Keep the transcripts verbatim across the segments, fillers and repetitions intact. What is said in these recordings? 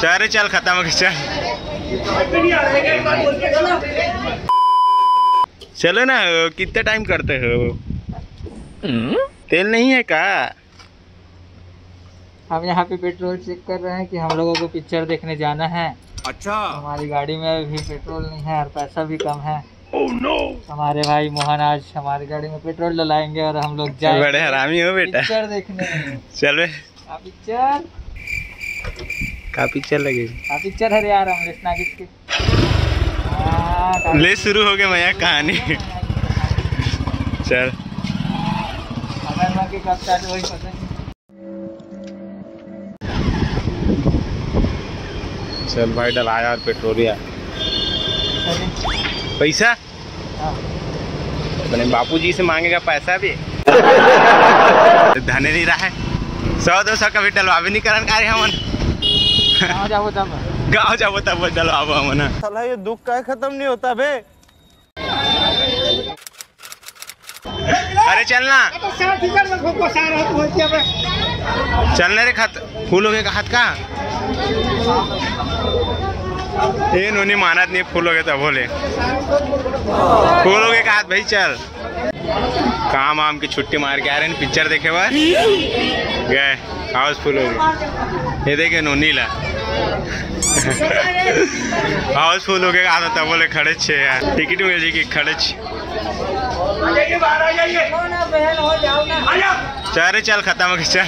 चल रे, चल, खत्म हो गया, चल। चलो ना, कितना टाइम करते हो? तेल नहीं है का? हम यहाँ पे पेट्रोल चेक कर रहे हैं कि हम लोगों को पिक्चर देखने जाना है। अच्छा। हमारी गाड़ी में भी पेट्रोल नहीं है और पैसा भी कम है। Oh no! हमारे भाई मोहन आज हमारी गाड़ी में पेट्रोल डलाएंगे और हम लोग जाएंगे बड़े हरामी हो बेटा। पिक्चर देखने। चल बे। का पिक्चर? का पिक्चर लगे? का पिक्चर है रे यार, अमलेश नागेश के? हाँ, का ले, शुरू हो गया भैया कहानी। चल। हमारे वहाँ के कब स्टार्ट, वही पता नहीं। चल भाई, डलाया यार पेट्रोलिया। पैसा? हाँ। अपने बापूजी से मांगेगा पैसा भी। धने नहीं रहा है, सौ दो सौ कभी डलवा भी नहीं करन का रे हमन। गाँव जाबो तब। गाँव जाबो तब डलवाबो हमन। साला ये दुख का खत्म नहीं होता बे। अरे चलना। चलना रे, खत फूल हो गए का हाथ का। ए नोनी मानत नहीं, फूल हो गए तब बोले फूल हो गए का हाथ भाई, चल। काम वाम की छुट्टी मार के आ रहे हैं पिक्चर देखे बर। गए, हाउसफुल हो गए। ये देखे नोनी ला। हाउसफुल हो गए का हाथ तब बोले खड़े छे यार, टिकट मिल जाएगी खड़े छे। चल रे चल, खत्म हो गया, चल।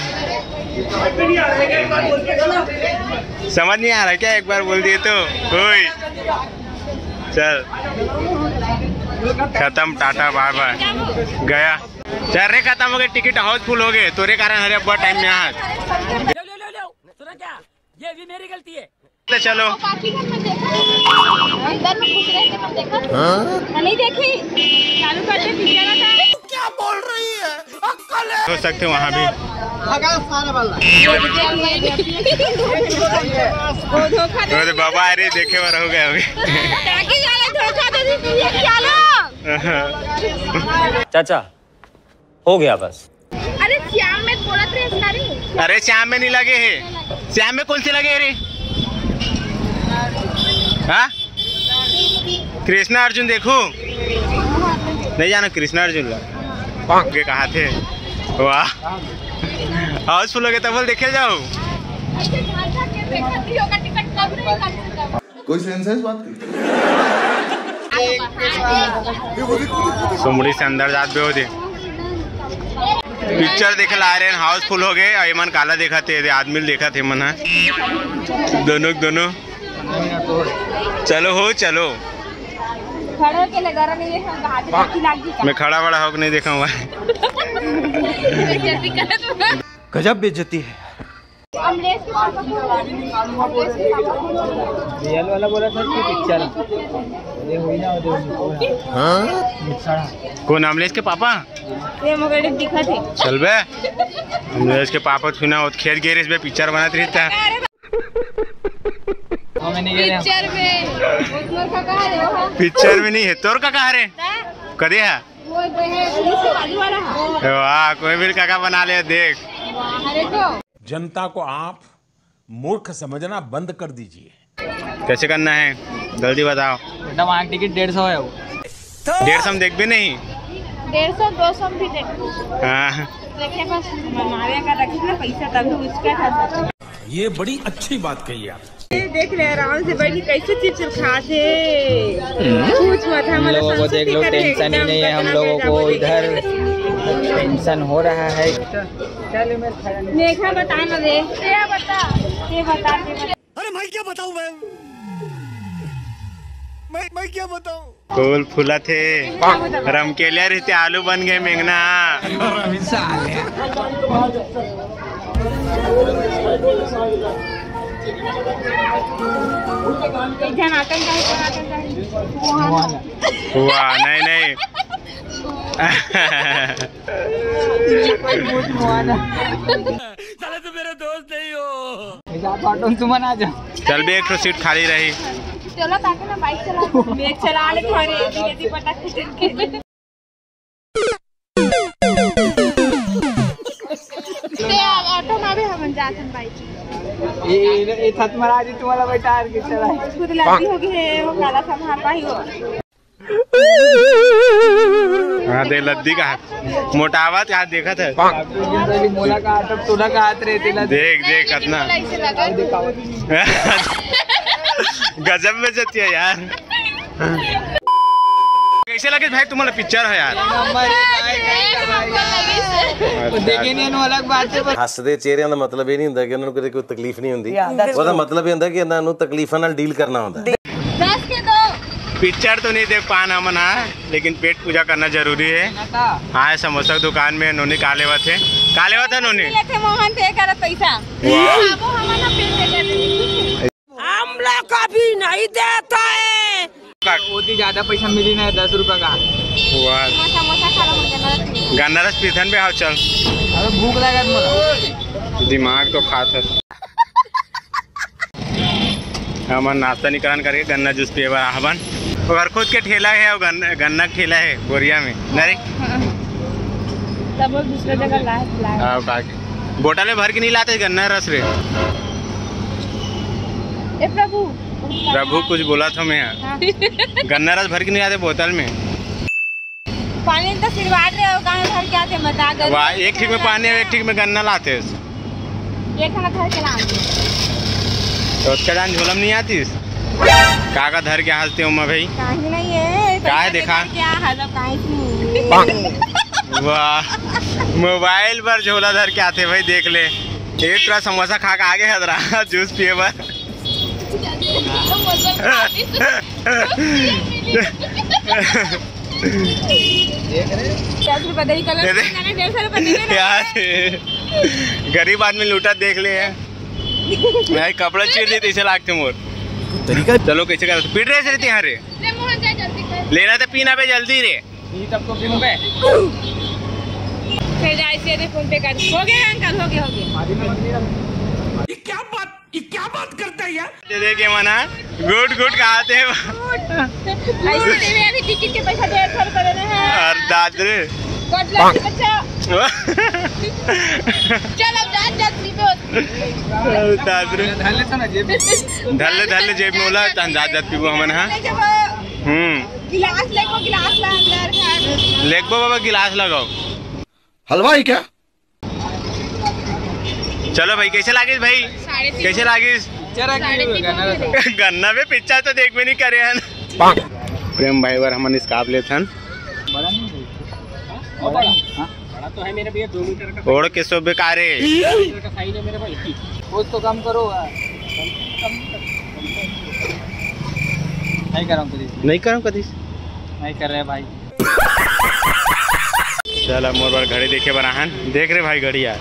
समझ नहीं आ रहा क्या? एक बार बोल दिए तो। ओए। चल। खत्म, टाटा, बाय बाय। गया। चल रे, खत्म हो गए, टिकट हाउसफुल हो गए। तोरे कारण हरे अब्बा टाइम में आज। ले, ले, ले, ले। सुना क्या? ये भी मेरी गलती है। ले चलो। काकी घर में देखा? अंदर में घुस रहे थे, मैं देखा। हाँ? नहीं देखी। चालू कर दे, पिक्चर आता है। क्या बोल रही है? अक्कल है? हो सकते वहाँ भी। भगा सारा वाला। वो धोखा दे। अरे बाबा, अरे देखे वाला हो गया अभी। काकी वाला धोखा दे दी, ये क्या लो? चाचा, हो गया बस। अरे श्याम में बोलत रहे सारे। अरे श्याम में नहीं लगे है। श्याम में कौन से लगे है रे? हाँ? कृष्णा अर्जुन देखो। नहीं जानो कृष्णा अर्जुन ला। के कहा थे? वाह। हाउसफुल हो गए तब बोल देखे जाओ। कोई सेंस है इस बात की? सुमड़ी से अंदर जात बे होते। पिक्चर देखे ला रहे हैं, हाउसफुल हो गए। अउ एमन काला देखा थे, आदमी देखा थे मन है। दोनों दोनों। चलो हो, चलो। खड़े के ले डरा नहीं है, हम हाथ में लाग गई। मैं खड़ा बड़ा होके नहीं देखा हुआ है। जल्दी कर। गजब बेइज्जती है। अमलेश के पापा को, अमलेश के पापा को। रियल वाला बोला था कि पिक्चर। ये हुई ना, वो हाँ? कौन अमलेश के पापा? ये मगर दिखा थे। चल बे। अमलेश के पापा छुना वो खेत गेरिस बे पिक्चर बनात रहता। पिक्चर में। वो तोर का कहा रे वो? पिक्चर में नहीं है, तोर का कहा रे? कदे है? वो जो है, पुलिस के बाजू वाला है। वाह, कोई भी काका बना ले, देख। वाह, अरे तो। जनता को आप मूर्ख समझना बंद कर दीजिए। कैसे करना है, जल्दी बताओ। बेटा, वहाँ की टिकट डेढ़ सौ है वो। डेढ़ सौ में देख भी नहीं। डेढ़ सौ, दो सौ में भी देख। हाँ। देखे बस, हमारे यहाँ का रखी ना पैसा, तभी उसका था। ये बड़ी अच्छी बात कही आप। देख ले, आराम से बैठ के कैसे चिप्स खाते। पूछ मत, हम लोगों को देख लो, टेंशन ही नहीं है हम लोगों को। इधर टेंशन हो रहा है। मेघा बता ना रे, ये बता, ये बता, ये बता। अरे मैं क्या बताऊं, मैं मैं, मैं क्या बताऊं? फूल फूलत हे। रमकेलिया रहते आलू बन गए मेंगना। एक जन आतंकवादी, आतंकवादी। हुआ, नहीं, नहीं। साले तो मेरा दोस्त नहीं हो। तुम आ जाओ। चल भी एक ठो सीट खाली रही। चलो ताकि मैं बाइक चला, मैं चला ले थोड़े, धीरे धीरे पटक के। ते ऑटो में भी हम हम जाथन बाई जी। ए, ए, ए, थत मरा जी, तुम्हारा बेटा आर के चला। खुद लड़की हो गई है, वो काला संभाल पाई हो। हाँ, देख लद्दी का हाथ, मोटावत का हाथ देखत है। मोला का हाथ, अब तोला का हाथ रे, तेला देख, देख, कितना। गजब में जतिया यार। कैसे लगे भाई तुम्हारा पिक्चर है यार? नंबर एक, भाई, भाई, भाई। अच्छा। देखे नहीं, अलग बात है, पर हंसदे ਚਿਹਰਿਆਂ ਦਾ ਮਤਲਬ ਇਹ ਨਹੀਂ ਹੁੰਦਾ ਕਿ ਉਹਨਾਂ ਨੂੰ ਕਦੇ ਕੋਈ ਤਕਲੀਫ ਨਹੀਂ ਹੁੰਦੀ। ਉਹਦਾ ਮਤਲਬ ਇਹ ਹੁੰਦਾ ਕਿ ਇਹਨਾਂ ਨੂੰ ਤਕਲੀਫਾਂ ਨਾਲ ਡੀਲ ਕਰਨਾ ਹੁੰਦਾ। दस के दो। पिक्चर तो नहीं देख पान हमन हा, लेकिन पेट पूजा करना जरूरी है। हाँ, समोसा की दुकान में नोनी का लेवत है, का लेवत है नोनी? लेते मोहन थे कर पैसा। वाह। अब हम ना पेट पूजा करेंगे। हम लोग कभी नहीं देता है। काट। बहुत ही ज्यादा पैसा मिली ना, दस रुपया का। वाह। समोसा खा लो, गन्ना रस पी। गन्ना रस पीथन बे, हाव चल। अरे भूख लगा तुम्हारा। दिमाग तो खात है। हमन नाश्ता निकलन करके गन्ना जूस पिए बर आहबन। ओकर खुद के ठेला है, और गन्ना, गन्ना के ठेला है बोरिया में। नहीं रे? हाँ। तब वो दूसरा जगह लाए, लाए। हाँ, का के? बोतल में भर के नहीं लाते गन्ना रस रे। ए प्रभु। प्रभु कुछ बोला था मैं। हाँ। गन्ना रस भर के नहीं लाते बोतल में। पानी तो सिरवार रहे हो, कहाँ भर के आते बता, गर्मी वाह, में एक ठीक में पानी है, एक ठीक में गन्ना लाते हैं। एक खाना घर के लाते। तो उसका जान झोलम नहीं आतीस? का का धर के हंसते हो मैं भाई? काहे नहीं है, का है देखा? क्या हाल है, काहे नहीं? वाह, मोबाइल पर झोला धर के आते भाई, देख ले। एक टुरा समोसा खा के आगे हदरा, जूस पिए बर। दस रुपए दही कलर ये दे। मैंने डेढ़ सौ रुपए दिए ना। यार, गरीब आदमी लूटा देख ले है। नहीं, कपड़ा चीर देते इसे लागते मोर। तरीका चलो, कैसे कर पीट रहे से रहते यहाँ रे। ले मोहन जा जल्दी कर। लेना तो पीना बे जल्दी रे। ये तब तो पीऊं बे। फिर जाए सीधे फोन पे कर। हो गया अंकल, हो गया, हो गया। ये क्या बात, ये क्या बात करता है यार? ये देखे मना, गुड गुड कहा थे। ऐसे नहीं, मैं अभी टिकट के पैसा डेढ़ सौ रुपए देना है। अरे दाद रे। God bless you, बच्चा। चल अब जा, जा, free पे होती। अरे दाद रे। धर ले, धर ले जेब में ओला, तहन जात जात पीबो हमन, हाँ। ले जाबो। हम्म। गिलास लेगो, गिलास ला अंदर घर। लेगबो बाबा, गिलास लगाओ। हलवा है क्या? चलो भाई, कैसे लागिस भाई? साढ़े तीन। कैसे लागिस? पिक्चर आ गई, गाना रहा। गन्ना में पिक्चर तो देख भी नहीं करे हैं। प्रेम भाई बर हमन स्कार्फ लेथन। बड़ा नहीं है। हाँ, बड़ा। हाँ, बड़ा तो है मेरे भैया, दो मीटर का। ओढ़ के सो बेकारे। मीटर का साइज है मेरे भाई। कुछ तो कम करो। नहीं कर रहा हूँ कभी। नहीं कर रहा हूँ कभी। नहीं कर रहे भाई। चल, अब मोर बर घड़ी देखे बर आहन। देख रे भाई, घड़ी यार।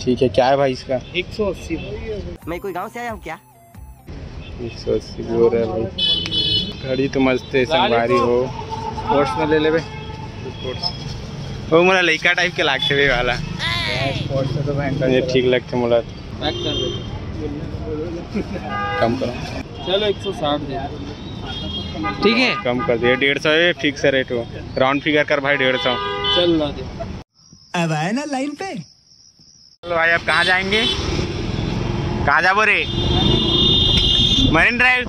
ठीक है, क्या है भाई इसका? एक सौ अस्सी। मैं कोई गांव से आया हूँ क्या? एक सौ अस्सी बोल रहा है भाई। घड़ी तो मस्त है, संगवारी हो। स्पोर्ट्स में ले लेबे। स्पोर्ट्स। वो मोला लइका टाइप के लागथे बे वाला। स्पोर्ट्स से तो भयंकर ये चला। ठीक लगथे मोला। पैक कर दे। कम करो। चलो, एक सौ साठ दे। ठीक है। कम कर दे, डेढ़ सौ है फिक्स रेट हो। राउंड फिगर कर भाई, डेढ़ सौ। चल ला दे। अब आए ना लाइन पे। चलो भाई, अब कहाँ जाएंगे? कहाँ जाबो रे? Marine drive.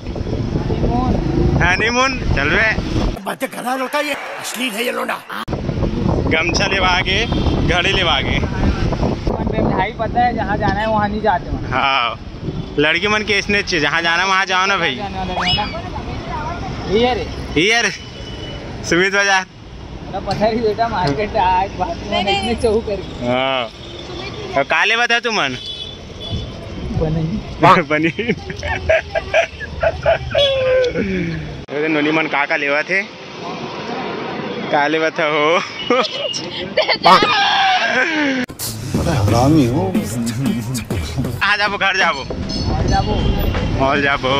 हनीमून चलबे। बातें करना लोटा, ये अश्लील है ये लोंडा। गमछा लेवा आगे, घड़ी लेवा आगे। भाई पता है, जहाँ जाना है वहाँ नहीं जाते हैं। हाँ, लड़की मन के इसने चाहिए, जहाँ जाना वहाँ जाओ ना भाई। जाने वाला, जाना। ये रे। ये रे, सुमित बाजार। अरे पता नहीं बेटा, मार्केट आज बात में नहीं, नहीं, इतने नहीं। चौक करके। हाँ। अउ का लेवत ह तुमन? पनीर। पनीर। अरे नोनी मन का का लेवत हे? का लेवत ह हो? बड़ा हरामी हो। आ जाबो, घर जाबो। घर जाबो। घर जाबो।